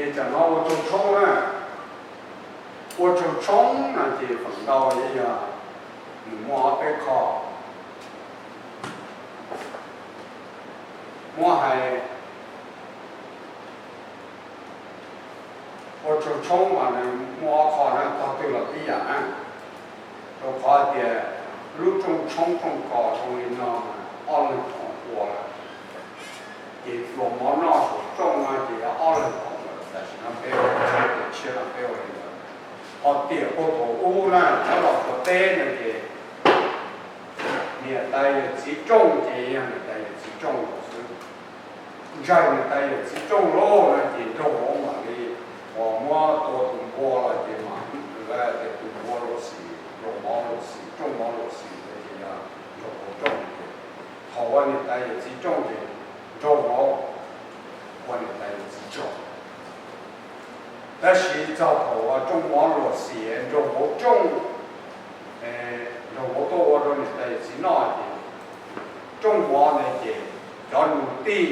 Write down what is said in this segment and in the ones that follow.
Ces tam no ua tsaug tshoob na, ua tsaug tshoob no ces feem ntau yog nws muaj ob peb qho, muab hais ua tsaug tshoob mas nws muaj ob qho na, tog twg los tib yam na. Rau qhov tias lub rooj tshoob rooj kos zoo li no mas ob leeg khoom ua lawm, ces pluas mov noj saum rooj no ces yog ob leeg khoom lawm. Tam sim no peb ua tshoob tiam tshiab no peb ua li ntawd. Ho tiam puag thaum ub na, nyob los txog teb no ces niam tais yawm txiv rooj ces yog niam tais yawm txiv rooj lawm xwb. Ntsaig niam tais yawm txiv rooj lawm no ces nraug vauv mam li, uas muab tua tus npua los ces mam li tias tus npua luam xim, pluas mov luam xim, rooj mov luam xim no ces yog nraug vauv rooj ces thaum ua niam tais yawm txiv rooj ces nraug vauv ua niam tais yawm txiv tsaug. Tab sis txog thaum uas rooj mov luam xim nraug vauv rooj, nraug vauv tuaj ua rau niam tais yawm txiv noj ces rooj mov ntawd ces cov nus tij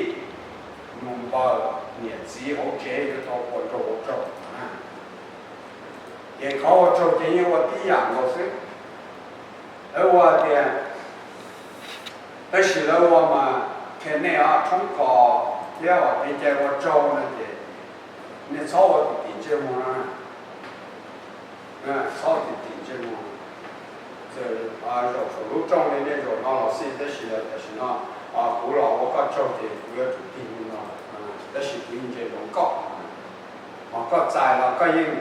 nus npawg niam txiv hauv tsev yuav tau ua nraug vauv tsaug. Ces qhov ua tsaug ces yeej ua tib yam nkaus xwb. Lawv ua tias, tab sis lawv ua mas qhia nej tshoob kos thiab ua kev cai ua tsaug no ces nej txhob ua tim tim ntsej muag no, txhob ua tim tim ntsej muag. Zaum saum lub rooj li nej zaum no los xij, tab sis tam sim no kuv los ua koj tsaug ces kuv yuav tsum tig li no, tab sis kuv yeej ntsia ntsoov koj. Ho koj txais los koj yeej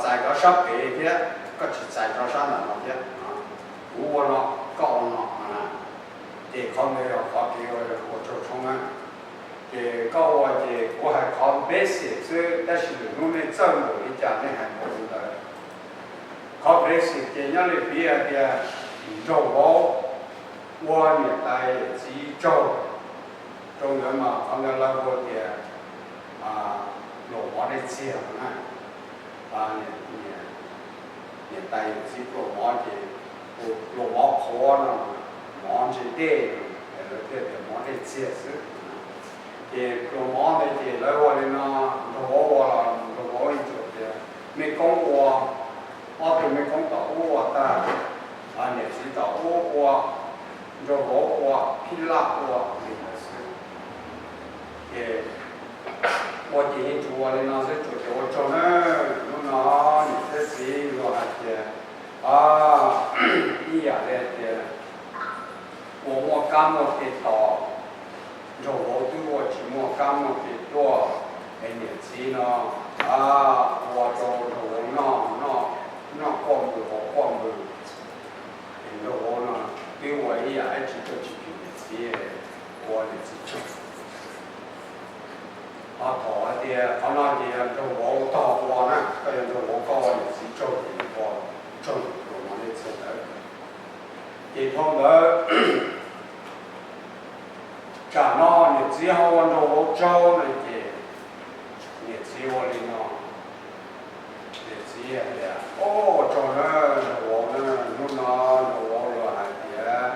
txais rov sab pem thiab, koj tsis txais rov sab nram no thiab. Kuv ua no, koj ua no. Ces qhov ntawd yog qhov kev ua tsaug tshoob na. Ces koj ua ces kuv hais qhov basic xwb, tab sis lwm hnub nej txawj npaum li cas nej hais npaum li ntawd. Qhov basic ces nyob li piv hais tias nraug vauv ua niam tais yawm txiv tsaug, rau ntawd mas qhov ntawd lawv hu tias pluas mov dej txiag na. Niam tais yawm txiv pluas mov ces pluas mov qhuav no, mov ntse dej no, lawv thiaj tias mov dej txiag xwb. Ces pluas mov ntawd ces lawv ua li no, nraug vauv ua los nraug vauv yeej tsuas tias mej koob ua, ob tug mej koob tom ub ua tag, niam txiv tom ub ua, nraug vauv ua, phij laj ua li ntawd xwb. Ces ua ces yeej tsuas ua li no xwb, tsuas tias ua tsaug na, hnub no niam thiab txiv luag hais tias ib yam li hais tias ua muaj kab muaj ke tos, nraug vauv twb ua tsis muaj kab muaj ke tuaj, es niam txiv no ua rau nraug vauv noj, noj quaj npws haus quaj npws, es nraug vauv no twb ua ib yam dab tsi tuaj tsis phim niam txiv, ua niam txiv tsaug. Ho thaum hais tias qhov no ces yog nraug vauv tog ua na, koj yog nraug vauv koj ua niam txiv tsaug ces ua tsaug pluas mov dej txiag ntawd. Ces dhau ntawd, tsam no niam txiv ho ua nraug vauv tsaug no ces niam txiv ua li no, niam txiv hais tias, o, ua tsaug na nraug vauv na, hnub no nraug vauv luag hais tias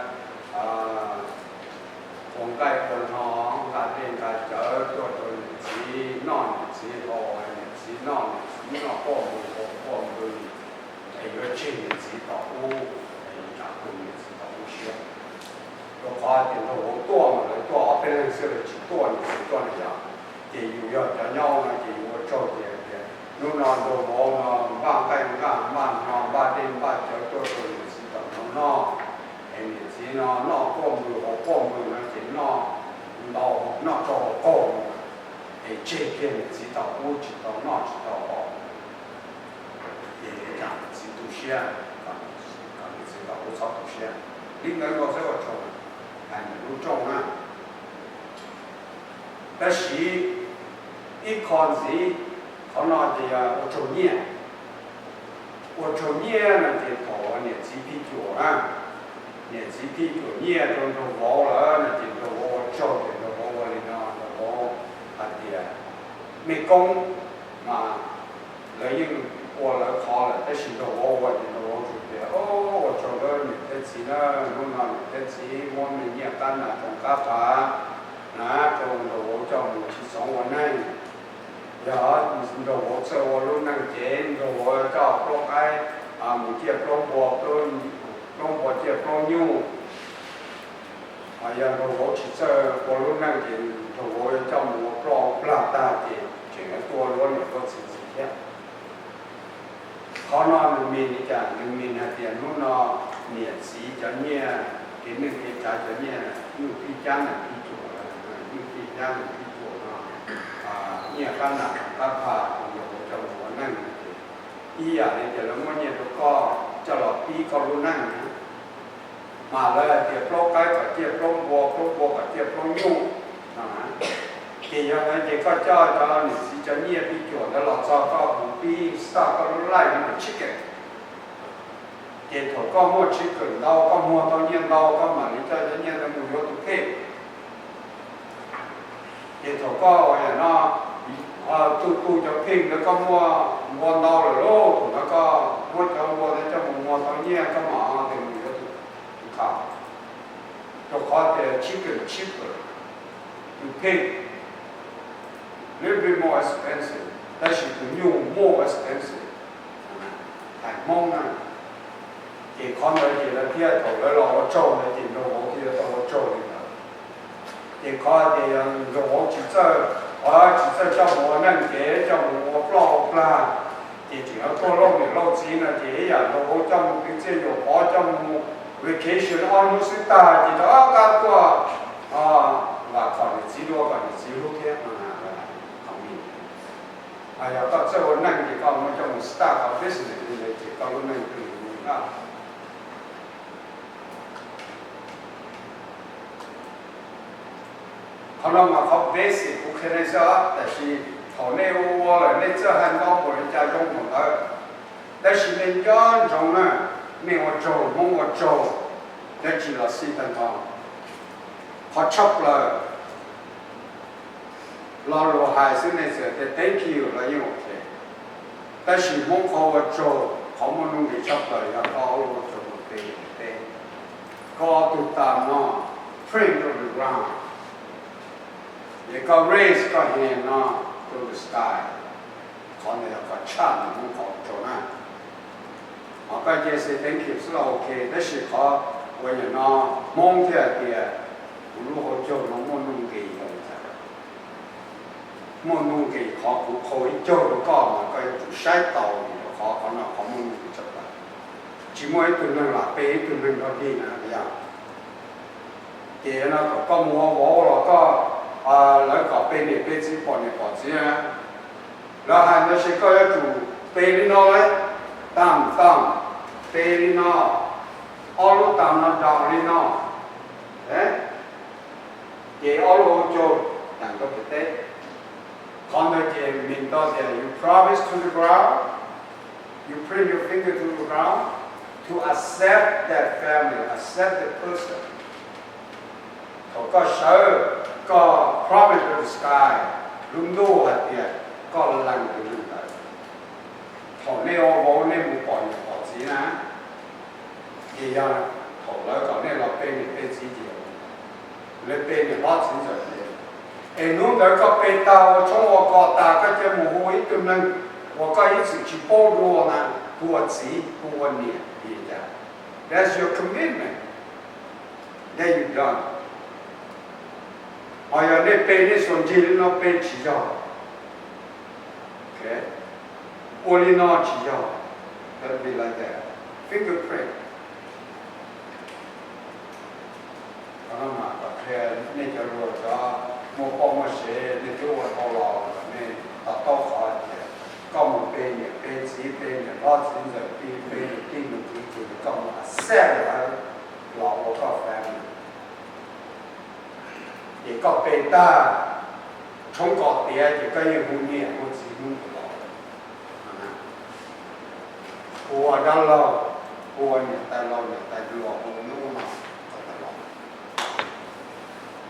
ua nqaij ua no, nqa dej nqa cawv tuaj rau niam txiv noj, niam txiv haus, niam txiv noj, niam txiv noj quaj npws haus quaj npws, es yuav tseg niam txiv tom ub, es yuav tsum pw niam txiv tom ub siab. Rau qhov tias nraug vauv tuaj mas lawv tuaj ob peb leeg xwb, lawv tsis tuaj niam txiv tuaj li yog. Ces yus yog cov nyob no ces yus ua tsaug ces tias hnub no nraug vauv no npaj nqaij npaj npaj no, npaj dej npaj cawv tuaj rau niam txiv tom no noj, es niam txiv no noj quaj npws haus quaj npws no ces noj ntau, noj tso haus qaug, es tseg kiag niam txiv tom ub tsis tau noj tsis tau haus. Ces niam txiv tu siab, kom niam txiv tom ub txhob tu siab. Li ntawd nkaus xwb ua tsaug, hais ntawm lub rooj na. Tab sis ib qho ntxiv, qhov no ces yog ua tsaug nyiaj. Ua tsaug nyiaj no ces thaum niam txiv phij cuam na, niam txiv phij cuam nyiaj rau nraug vauv lawm no ces nraug vauv ua tsaug ces nraug vauv ua li no, nraug vauv hais tias, mej koob mas lawv yeej ua lawv qhov lawm, tab sis nraug vauv ua ces nraug vauv tsuas tias, o, ua tsaug nawb niam thiab txiv na, hnub no niam thiab txiv muab mej nyiaj qab nas tsoos qab phav na rau nraug vauv coj mus tsis txhoov ua neej. Yog nraug vauv txawj ua lub neej ces nraug vauv coj plaub qaib mus ciaj plaub npua, plaub npua ciaj plaub nyuj. Yog nraug vauv tsis txawj ua lub neej ces nraug vauv yuav coj mus ua ploj plag tag ces tseem yuav tuaj luab niam luab txiv ntxiv thiab. Qhov no nws mean li cas? Nws mean hais tias hnub no niam txiv cov nyiaj, kev neej kev tsav cov nyiaj, nyuj pij cab nees pij cuam, nyuj pij cab nees pij cuam no, nyiaj qab nas qab phaj uas yog ua cov mus ua neej no ces ib yam li tias lawv muab nyiaj rau koj coj los pib koj lub neej na. Mas lawv hais tias plaub qaib kom ciaj plaub npua, plaub npua kom ciaj plaub nyuj no na. Ces yog li ces koj coj cov niam txiv cov nyiaj pij cuam ntawd los txog koj mus pib start koj lub life li mus chicken. Ces thaum koj muaj chicken ntau, koj muag tau nyiaj ntau, koj mam li coj cov nyiaj ntawd mus yuav tus phej. Ces thaum koj ua yam no, tu tu cov phej ntawd koj muaj npua ntau lawm lauj, thaum ntawd koj muab cov npua ntawd coj mus muag tau nyiaj koj mam li mus yuav tus, tus khav. Rau qhov tias chicken cheaper, tus phej little bit more expensive, tab sis tus nyuj more expensive. Hais Hmoob na, ces qhov ntawd ces lawv thiaj thaum lawv los ua tsaug ntawd ces nraug vauv thiaj tau ua tsaug li ntawd. Ces qhov tias yog nraug vauv tsis txawj, tsis txawj coj mus ua neej ces coj mus ua ploj ua plag, ces tseem yuav tuaj lauj niam lauj txiv no ces ib yam nraug vauv coj mus pw txiaj yuam pov, coj mus vacation ob hnub xwb tag ces rov qab tuaj vam khom niam txiv dua kom niam txiv hlub thiab no. Yog koj txawj ua neej ces koj muab coj mus start koj business li ntawd ces koj lub neej plig li na. Qhov no mas qhov basic kuv qhia nej xwb, tab sis thaum nej ua ua lawm nej txawj hais ntau npaum li cas zoo npaum ntawd. Tab sis nej nco ntsoov na, nej ua tsaug, Hmoob ua tsaug, dab tsi los xij tag nrho. Qhov tshaj plaws, lo lus hais xwb nej txawm tias thank you los yeej ok. Tab sis Hmoob qhov ua tsaug, qhov muaj nuj nqis tshaj plaws yog koj ua tsaug mus pe peb, koj ob tug tam no print to the ground, es koj raise koj hand no to the sky. Qhov ntawd yog qhov tshaj nws Hmoob qhov ua tsaug na. Ho koj cia say thank you xwb los ok, tab sis qhov uas yam no Hmoob thiaj hais tias kuv lub hauv caug no muaj nuj nqis npaum li cas. Muaj nuj nqis qhov kuv qhau ib caug rau koj mas koj yuav tsum saib taus, rau qhov qhov no qhov muaj nuj nqis tshaj plaws. Tsis muaj ib tug neeg lam pe ib tug neeg dog dig na yog. Ces no kom koj mus ua vauv los koj, lawv kom pe niam pe txiv pom niam pom txiv na. Lawv hais ntawd ces koj yuav tsum pe li no lawm, tam tam, pe li no, ob lub tam no down li no, ces ob lub hauv caug tawm rau pem teb. Qhov ntawd ces mean tau tias you promise to the ground, you print your finger to the ground to accept that family, accept that person. Thaum koj sawv, koj promise to the sky, lub ntuj hais tias koj lees tus neeg ntawd. Thaum nej ua vauv nej mus pom niam pom txiv na, ces yog thaum lawv kom nej los pe niam pe txiv ces lawv pe niam hlob txiv ntxawm ces, es hnub ntawd koj pe tag ua tshoob ua kos tas koj cia mus hu ib tug neeg uas koj ib txwm tsis paub dua na, hu ua txiv hu ua niam li cas? That's your commitment that you done. Ho yog nej pe nej xuas ntsig li no pe tsis yog. Ua li no tsis yog. Don't be like that. Fingerprint. Qhov no mas kom qhia nej cov luag cov muaj poj muaj sev, nej twb ua tau los kom nej to taub qhov tias koj mus pe niam pe txiv, pe niam hlob txiv ntxawm, pe pe nus tij nus kwv ces koj mus accept lawv los ua koj family. Ces koj pe tag, tshoob kos tiav ces koj yeej hu niam hu txiv hnub ntawd los, hu ua dab laug, hu ua niam tais laus niam tais hluas, hu ua hnub no,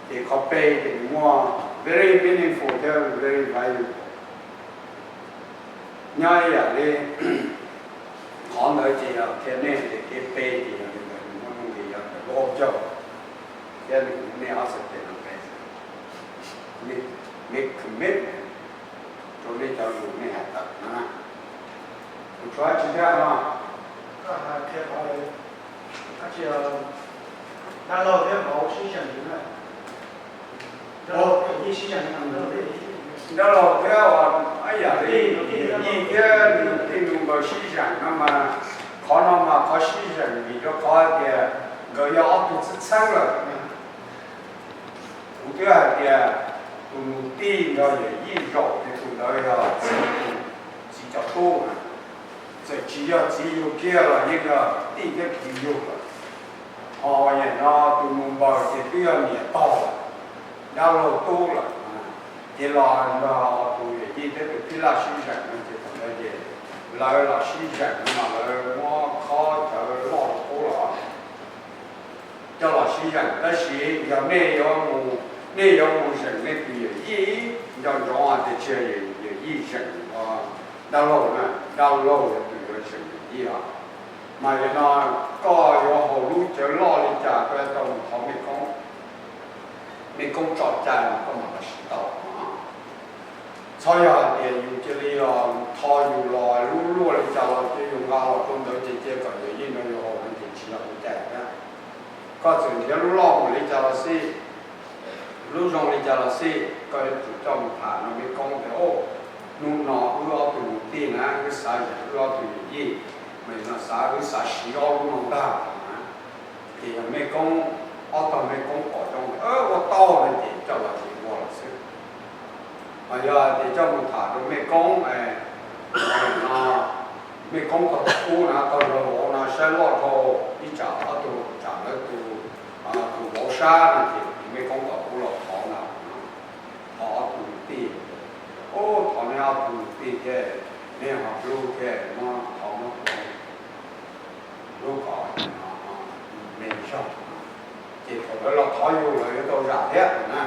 ces qhov pe ces nws muaj very meaningful thiab very valuable. Nyob ib yam li qhov ntawd ces yog qhia nej tias kev pe ces yog li ntawd, nws muaj nuj nqis yog ntawm lub hauv caug thiab nws nej ob txhais tes no pe. Make commitment to nej cov lus nej hais tawm no na. Tshuav tsis thiab no, dab laug thiab vauv sib zeem, dab laug thiab ib yam li yij thiab nws tij nws npawg sib zeem no mas, qhov no mas qhov sib zeem vim rau qhov tias nkawd yog ob tug txheeb txheeb lawm. Kuv twb hais tias tus nus tij nrog yawm yij zaum ces tus ntawd yog txiv, txiv cov tub na. Txawm tsis yog txiv yug kiag los yeej yog tij thiab kwv yug lawm. Ho yam no tus nus npawg ces twb yog niam tog lawm, dab laug tub lawm. Ces los nrog tus yawm yij thiab tus tij laug sib zeem no ces thaum ntawd ces lawv los sib zeem no mas lawv muab khob cawv loj rau qub los coj los sib zeem. Tab sis yog nej yuav mus, nej yuav mus zeem nej tus yawm yij, nco ntsoov tias tsis yog yawm yij zeem dab laug na, dab laug yog tus yuav zeem yawm yij os. Mas yog no koj yuav haus lub cawv loj li cas koj yuav tau mus thov mej koob, mej koob tso cai mas koj mam los siv tau. Txhob yog hais tias yus cia li los thov yus los lub luaj li cas los cia yus nqa los rau ntawd ces cia kom yawm yij nrog yus haus no ces tsis yog ua cai thiab. Koj txawm nrhiav lub loj mus li cas los xij, lub zoo li cas los xij, koj yuav tsum coj mus tham nrog mej koob tias, o, hnub no wb ob tug nus tij na wb xav zeem wb ob tug yawm yij, mas no xav wb xav siv ob lub no ntag na. Ces yog mej koob, ob tog mej koob pom zoo ua tau no ces coj los ces ua lawm xwb. Mas yog tias coj mus tham rau mej koob, no mej koob koj tus ub na, koj nrog vauv no saib loj dhau ib tsam ob tug tsam lawv tus, tus vauv sab no ces mej koob koj ub los thov ntag, thov ob tug nus tij, o, thov neb ob tug nus tij thiab, neb ho hlub thiab, muab thov muab hlub kom me zog. Ces thaum lawv los thov yus lawv yuav tau zam thiab na.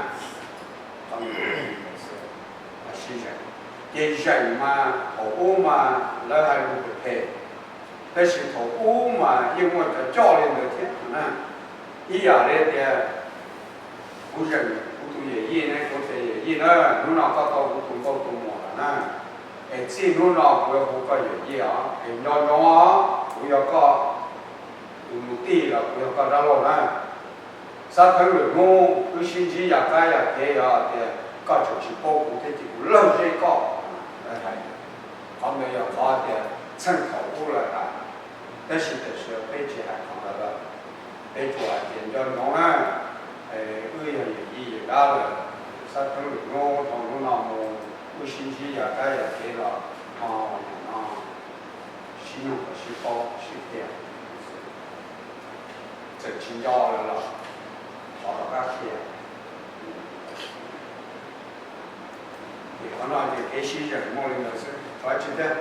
Sib zeem, ces zeem mas thaum ub mas lawv hais lus phem phem, tab sis thaum ub mas yeej muaj cov coj li ntawd thiab na. Ib yam li tias kuv zeem kuv tus yawm yij ne, kuv tias yawm yij na, hnub no koj tau kuv tus nkauj tus muam lawm na, es txij hnub no kuv yuav hu koj yawm yij os, es nco ntsoov os, kuv yog koj tus nus tij los kuv yog koj dab laug na. Xav theej lwm hnub wb sib ntsib yam qab yam kev, yog tias koj tseem tsis paub kuv thiab ces kuv lawg zeb koj. Qhov ntawd yog qhov tias txheej thaum ub lawm hais, tab sis tam sim no peb tsis hais qhov ntawd lawm. Peb tsuas hais tias nco ntsoov na, wb yog yawm yij yawm dab lawm, xav theej lwm hnub thaum hnub no mus wb sib ntsib yam qab yam kev los ho no sib nug kom sib paub sib qhia. Txawm tsis nco lawm los thov rov qab qhia. Ces qhov no ces kev sib zeem muaj li ntawd xwb, thov tsis thiab.